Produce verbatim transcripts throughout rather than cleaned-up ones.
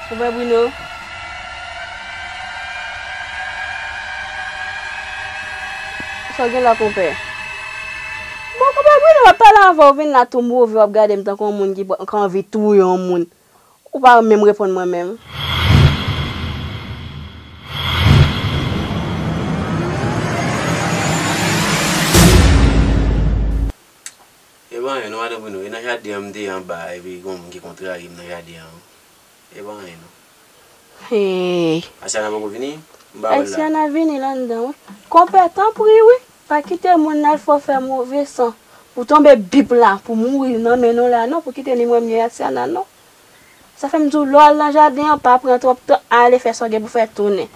Konpè Bruno. Sa w gen la, konpè? Bon, konpè Bruno, m ap pale avè w, vin la tou move, w ap gade m tankou yon moun ki, ki anvi touye yon moun. Ou pa menm reponn mwen menm. E pa anyen non, madan Bruno. E nan jaden an m te ye anba, epi gen yon moun ki kontrarye m nan jaden an. E pa anyen non. Hey. Asiana poko vini? M pa wè l la. Asiana vini la anndan, wi. Konpè, tanpri, wi. Pa kite moun nan al fè w fè move san. Pou tonbe bip la, pou mouri nan men nou la, non, pou kite ni mwen m ni Asiana, non. Sa fè m di w, lè w al nan jaden an, pa pran twòp tan, ale fè sa w gen pou fè, tounen.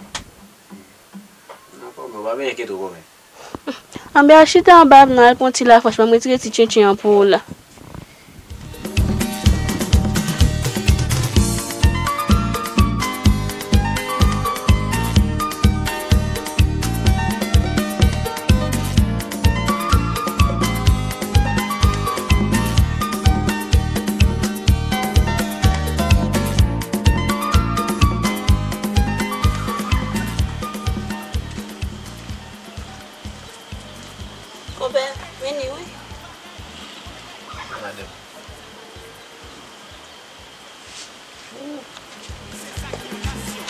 Dakò, men w pa vin enkyete w, konpè. Anben, al chita anba, m nan al pran ti lafrèch, ban m retire ti tchentchen an pou ou la. Konpè, vini wi. Madanm. Se sa ki yon nasyon.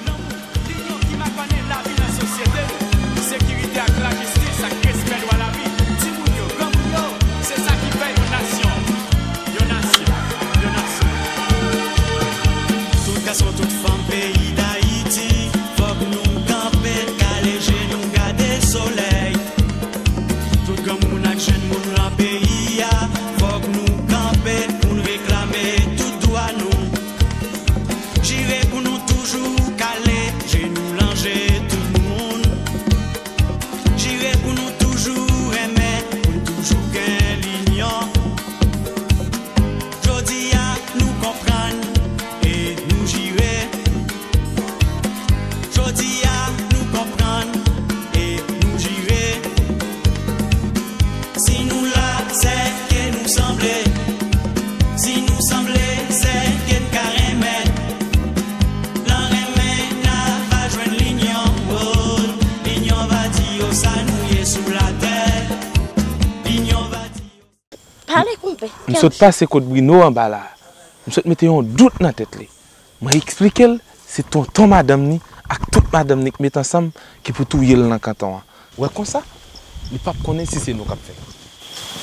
Lanmou, linyon ki makònen lavi nan sosyete nou. Sekirite ak lajistis ak respè dwa lavi. Timoun yo, granmoun yo, se sa ki fè yon nasyon. Yon nasyon, yon nasyon. Tout gason, tout fanm peyi Dayiti, fòk nou kanpe, kale je nou, gade solèy. Tout granmoun ak jèn moun nan peyi a, fòk nou kanpe pou n reklame tout dwa nou. Jire pou nou toujou kale je nou, lonje tout moun. Jire pou nou toujou renmen, pou n toujou gen linyon. Jodi a, nou konprann e nou jire. Jodi a, nou konprann e nou jire. Si nou la, se ke nou sanble. Si nou sanble, se ke n ka renmen. Nan renmen, n a va jwenn linyon. Oh, linyon va di yo sa nou ye sou latè. Linyon va di yo. Pale, konpè. M sot pase kot Bruno anba la. M sot mete yon dout nan tèt li. Mwen eksplike l, se tonton madanm ni ak tout madanm ni k met ansanm ki pou touye l nan kanton an. Wè konsa, li p ap konnen si se nou k ap fè l.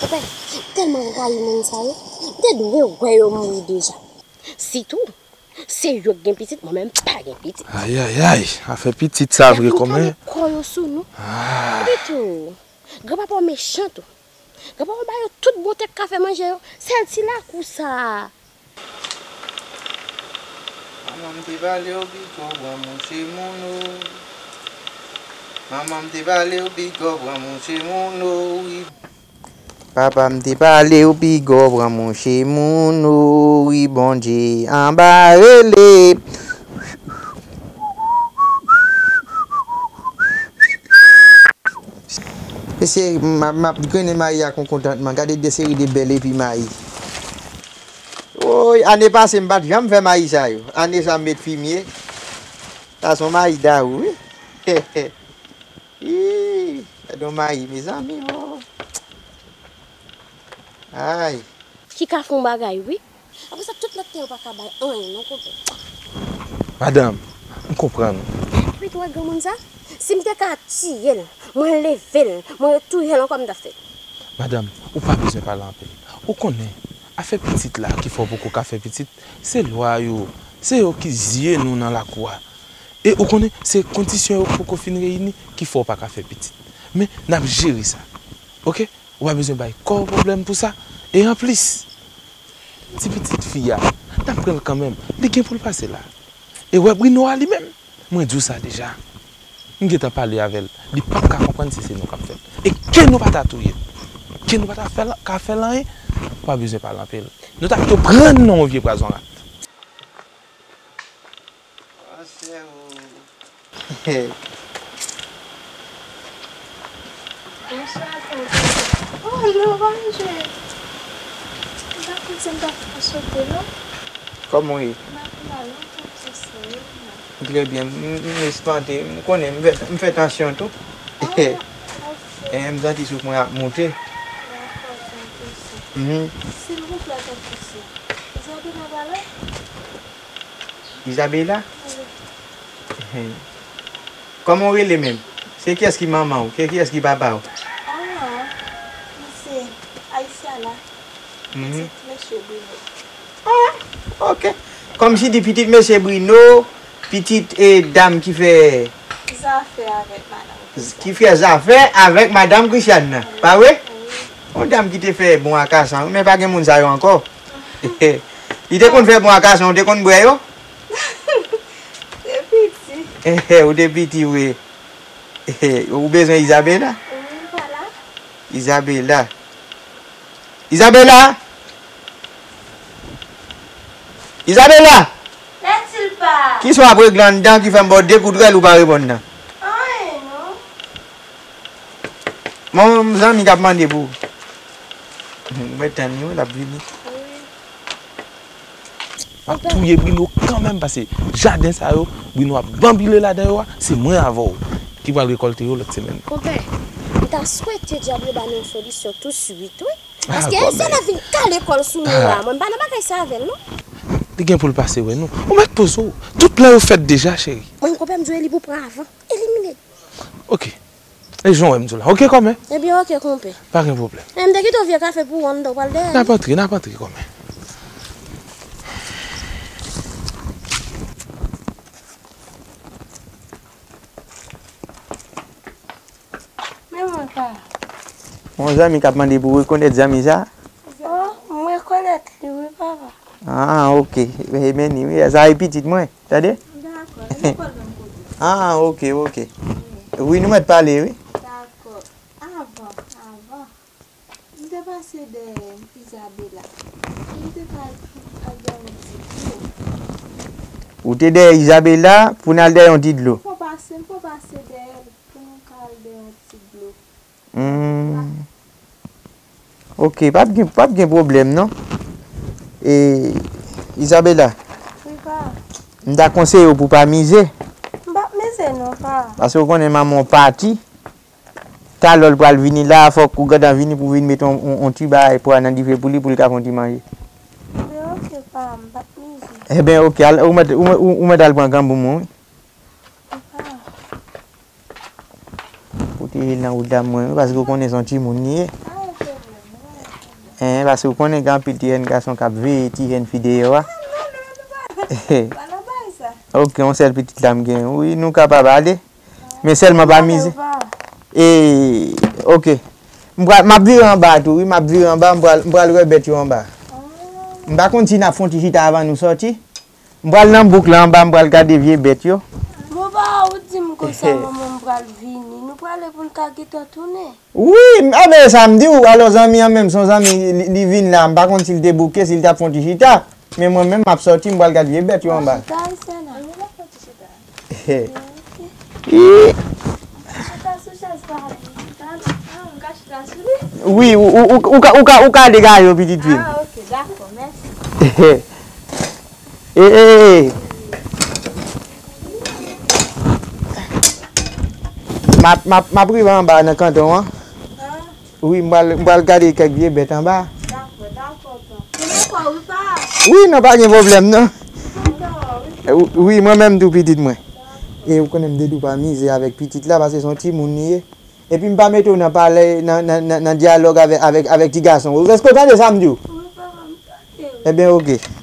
Konpè, m tèlman rayi moun sa yo, m te dwe wè yo mouri deja. Sitou, se yo k gen pitit, mwen menm m pa gen pitit. Ayayay, afè pitit sa vre kòman. Kò yo sou nou. Ah. Epi tou, granpapa w mechan tou. Granpapa w ba yo tout bonte k ka fè manje yo. Sèl ti lakou sa a. Manman m te pale w, piga w pran mouche moun o. Manman m te pale w, piga w pran mouche moun o, wi. Papa m te pale w, piga w pran mouche moun o, wi, Bondye anba rele. Mesye, m ap, m ap grennen mayi a kon kontantman. Gade de seri de bèl epi mayi. Woy, ane pase m pa t janm fè mayi sa yo. Ane sa m met fimye. Sa se yon mayi dawou, wi. Ii, gade yon mayi, mezanmi, o. Ay. Ki ka fè yon bagay, wi. Apre sa, tout lòt tè yo pa ka bay anyen, non, konpè. Madanm, m konprann ou. Epi tou, wè granmoun sa, si m te ka tiye l, mwen leve l, mwen retouye l ankò, m t ap fè l. Madanm, ou pa bezwen pale anpil. Ou konnen, afè pitit la ki fè w poko ka fè pitit, se lwa yo, se yo ki zye nou nan lakou a. E ou konnen, se kondisyon yo poko fin reyini ki fè w pa ka fè pitit. Men, n ap jere sa. Oke? Ou pa bezwen bay kò w pwoblèm pou sa. E anplis, ti pitit fi a, n ap pran l kanmenm. Li gen pou l pase la. E wè Bruno a li menm, mwen di w sa deja. M gentan pale avè l. Li p ap ka konprann si se nou k ap fè l. E ke nou pa ta touye l, ke nou pa ta fè l, ka fè l anyen, ou pa bezwen pale anpil. Nou ta pito pran nan yon vye pwazon rat. Pase ou. Bonswa, tonton. Oh, non, pa manje. M pa konnen si m ta fè w sote, non. Kòman w ye? M ap la lontan, tou sa, wi, m la. Trè byen. M, m, m espante. M konnen, m fè, m fè tansyon tou. Ah, ok. E, m santi souf mwen ap moute. Dakò, tanpri, sè. Mhm. Silvouplè, tanpri, sè. Isabella pa la? Isabella? Wi. Kòman w rele menm? Se kiyès ki manman w? Se kiyès ki papa w? Ah, mi se Aisha la. Mhm. Pitit mesye Bruno. Ah, ok. Kòmsi di pitit mesye Bruno, pitit, e, dam ki fè zafè avèk madanm Christiane. Ki fè zafè avèk madanm Christiane nan. Wi, pa vre? Wi. Yon dam ki te fè bon akasan, wi, men pa gen moun sa yo ankò. Li te konn fè bon akasan, ou te konn bwè yo? Te piti. Ou te piti, wi. Ou bezwen Isabella? Wi, m pa la. Isabella. Isabella! Isabella! Mèt si l pa. Kisa w ap regle anndan ki fè m ba w de kout rèl ou pa reponn nan? Anyen, non. Bon, m zanmi k ap mande pou ou. Ou mèt tann li, wi, l ap vini. Wi. M ap touye Bruno kanmenm, paske jaden sa yo, Bruno ap banbile ladan yo a, se mwen avè w ki pral rekòlte yo lòt semèn. Konpè, m ta swete dyab yo ba nou yon solisyon touswit, wi. Ah, paske konpè. Sa n ap vin kale kò l sou nou a, mwen m pa nan bagay sa avè l, non. Li gen pou l pase wè nou. Ou mèt poze w. Tout plan yo fèt deja, cheri. Mwen, konpè, m di w, e li pou pran avan. Elimine. Ok. E jan w wè m di w la. Ok, kòmè? Ebyen, ok, konpè. Pa gen pwoblèm. E m te kite w vye kafe pou ou anndan, w pral dèyè li. N ap antre, n ap antre, kòmè. Men mwen pa. Yon zanmi k ap mande pou w rekonèt zanmi sa? Oh, m rekonèt li, wi, papa. Ah, ok. Ebyen, ni, wi, sa e pitit mwen. Tande? Dakò, lekòl menm kote. Ah, ok, ok. Wi, nou mèt pale, wi. Dakò. Avan, avan. M te pase dèyè Isabella. M te pral, al dèyè yon ti dlo. Ou te dèyè Isabella pou n al dèyè yon ti dlo? M fò pase, m fò pase dèyè l pou nou ka al dèyè yon ti dlo. Hmm. Ok, p ap gen, p ap gen pwoblèm, non. E, Isabella, wi, pa. M ta konseye w pou w pa mize. M p ap mize, non, pa. Paske w konnen manman w pati. Talè l pral vini la, fòk ou gentan vini pou w vin mete yon, yon, yon ti bagay pwa nan dife pou li, pou l ka fè yon ti manje. Ebyen, ok, pa, m p ap mize. Ebyen, ok, al, ou mèt, ou, ou, ou mèt al pran granmoun mwen, wi. Pwoteje l nan wout dam mwen, wi, paske w konnen se yon timoun li ye. Hein, paske w konnen gen anpil ti jèn gason k ap veye ti jèn fi deyò a. Ok, yon sèl pitit la m gen. Wi, nou kapab ale. Men sèlman pa mize. E, ok. M pral, m ap vire anba tou, wi, m ap vire anba, m pral, m pral wè bèt yo anba. M pa konn si n ap fè yon ti chita avan nou sòti. M pral nan bouk la anba, m pral gade vye bèt yo. Bon, pa ou di m konsa, manman m pral vini. Nou prale pou n ka gentan tounen. Wi, m, a, men sa m di w, alò zanmi an menm, se yon zanmi, li, li vin la, m pa konn si l te bouke, si l t ap fè yon ti chita. Men mwen menm, m ap sòti, m pral gade vye bèt yo anba. Chita, Aisha, la. Wi. Wi, ou, ou, ou, ou ka, ou ka, ou ka degaje yo, pitit fi m. Ah, ok, dakò, mèsi. E, e, e. M ap, m ap, m ap rive anba nan kanton an. Wi, m pral, m pral gade kèk vye bèt anba. Dakò, dakò, pa. Wi, non, pa gen pwoblèm, non. Wi, mwen menm tou pitit mwen. E ou konnen m te di w pa mize avèk pitit la, paske se yon timoun li ye. Epi m pa mete w nan pale, nan, nan, nan, nan dyalòg avèk, avèk, avèk ti gason. Èske w tande sa m di w? Wi, papa, m tande w. Ebyen, ok.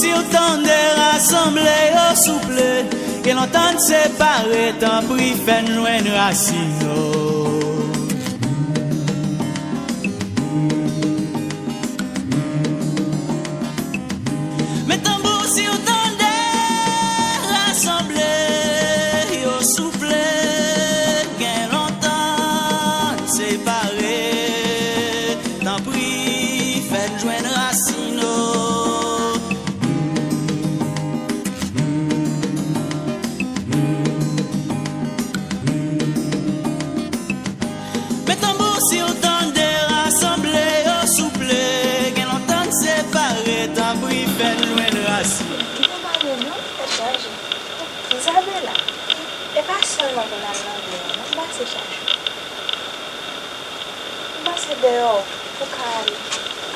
Si w tande rasanble yo souple, gen lontan n separe, tanpri fè n jwenn rasin nou. Men tanbou si w tande rasanble yo souple, gen lontan n separe, tanpri fè n jwenn rasin nou. Men tanbou si w tande rasanble yo souple, gen lontan n separe, tanpri fè n jwenn rasin. Ki konpanye non, tèt chaje. Isabela, e pa sèlman pou n al nan vil la non, m pase chache. M pase deyò pou ka al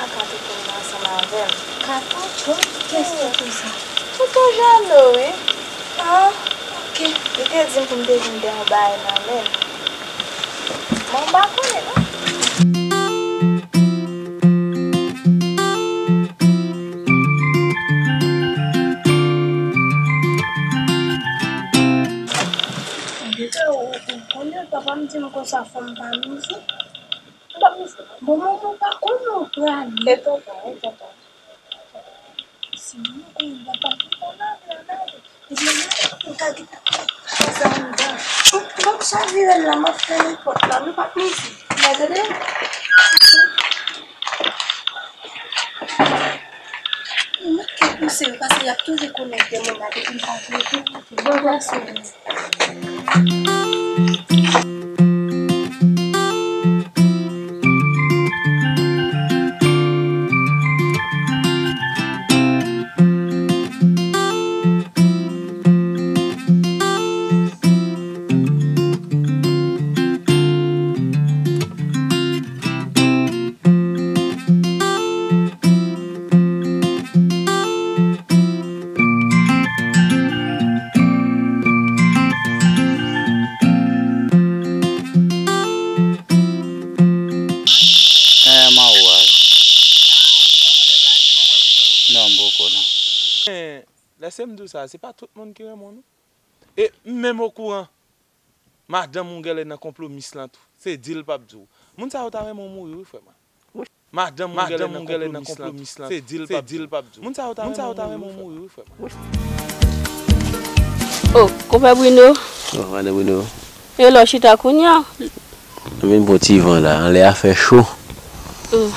ak tonton m ansanm avè m. Ka tonton? Kiyès tonton sa? Tonton Jano, wi. Ah, ok. Li te di m pou m te vin dèyè yon bagay nan men l. Bon, m pa konnen non. Gete, ou, ou konnen papa m di m konsa fò m pa mize. M p ap mize. Bon, manman pa konnen w prale. E tonton, wi, tonton. Si manman konnen papa m, li pa lave, lave. Epi la, ou ka gen sa anndan. Donk, sa vire la, m ap fè nenpòt la, nou p ap mize. Mwen tande. Mwen kèk misye yo, paske y ap toujou konnen de moun la, depi m pa vle. Bon, gason. Eh, Mawa. Non, m poko, non. Men, lèse m di w sa, se pa tout moun ki renmen w, non. E m menm okouran. Madanm ou genlè nan konplo Miss lan tou. Se di l p ap di w. Moun sa yo ta renmen w mouri wi, frè mwen. Madanm ou genlè nan konplo Miss lan tou. Se di l p ap di w. Moun sa yo ta renmen w mouri wi, frè mwen. Oh, konpè Bruno. Oh, madanm Bruno. E lè w chita kounye a? Anben bon ti van la, anlè a fè cho. Hmm.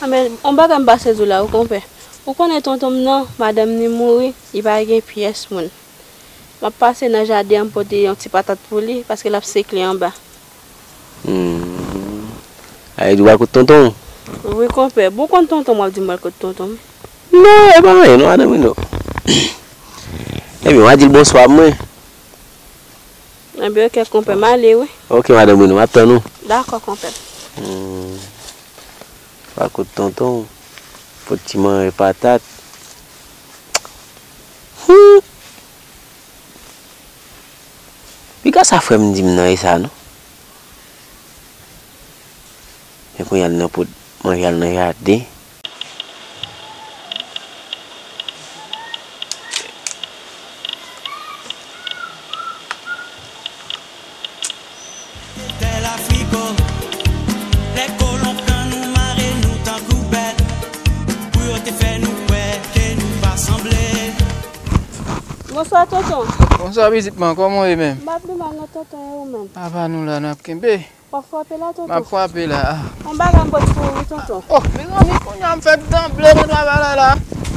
Anben, yon bagay m pase di w la wi, konpè. Ou konnen tonton m nan, madanm ni mouri, li pa gen pyès moun. M ap pase nan jaden an, m pote yon ti patat pou li, paske l ap sekle anba. Hmm. Ay, ou al kot tonton w? Wi, konpè. Bon, w konn tonton m, w ap di m w al kot tonton m? Non, e pa anyen, non, madanm Rino. Ebyen, w a di l bonswa pou mwen. Ebyen, ok, konpè, m ale, wi. Ok, madanm Rino, m ap tann ou. Dakò, konpè. Hmm. W al kot tonton w, pot ti manje patat. Hmm. Piga sa frè m di m nan e sa non. Men kounye a l nan pot manje a l nan jaden. Tè Lafriko, lè kolon pran nou, mare nou tankou bèt, pou yo te fè nou kwè ke nou pa sanble. Bonswa, tonton. Bonswa, pitit mwen, kòman w ye menm? M pa pi mal non, tonton, e ou menm? Apa nou la, n ap kenbe. W ap frape la, tonton? M ap frape la. Yon bagay m pote pou ou, wi, tonton. Oh, mezanmi, kounye a m fèk tranble nan travay la, la.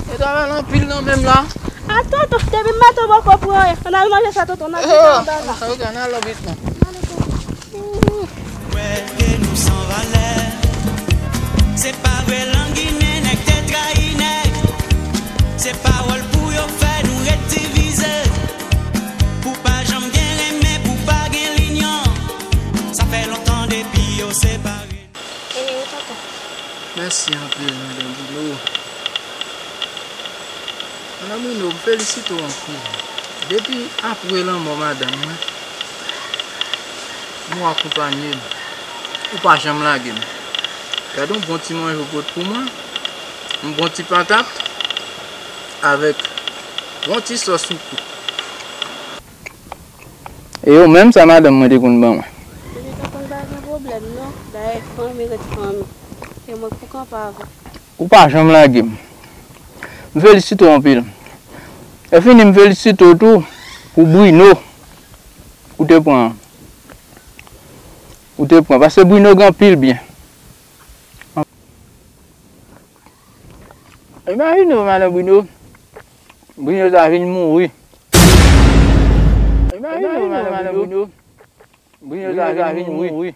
E travay la anpil nan men m la. A, tonton, depi maten w poko pran anyen. Ann al manje sa, tonton, n ap vin anba la. Sa yo ka nan lòbit la. Kwè ke nou san valè. Se pa vre, lang ginen nèg te trayi nèg. Se pawòl pou yo fè nou ret divize. Pou pa janm gen renmen, pou pa gen linyon. Sa fè lontan depi yo separe. Mèsi anpil, madanm Bruno. Madanm Bruno, m felisite w anpil. Depi apre lanmò madanm mwen, ou akonpanye m. Ou pa janm lage m. Gade yon bon ti manje w pot pou mwen, yon bon ti patat. avèk yon ti sòs sou kout. E yo menm sa madanm mwen te konn ban mwen. Li te konn pa gen pwoblèm non. Dayè, fanmi ret fanmi. Se mwen k pou kanpe avè w. Ou pa janm lage m. M felisite w anpil. E fini m felisite w tou pou Bruno. Ou te pran. Ou te pran. Paske Bruno gen anpil byen. Imajine w, madan Bruno. Bruno ta vin mouri. Imajine w, madan Bruno. Bruno ta vin mouri.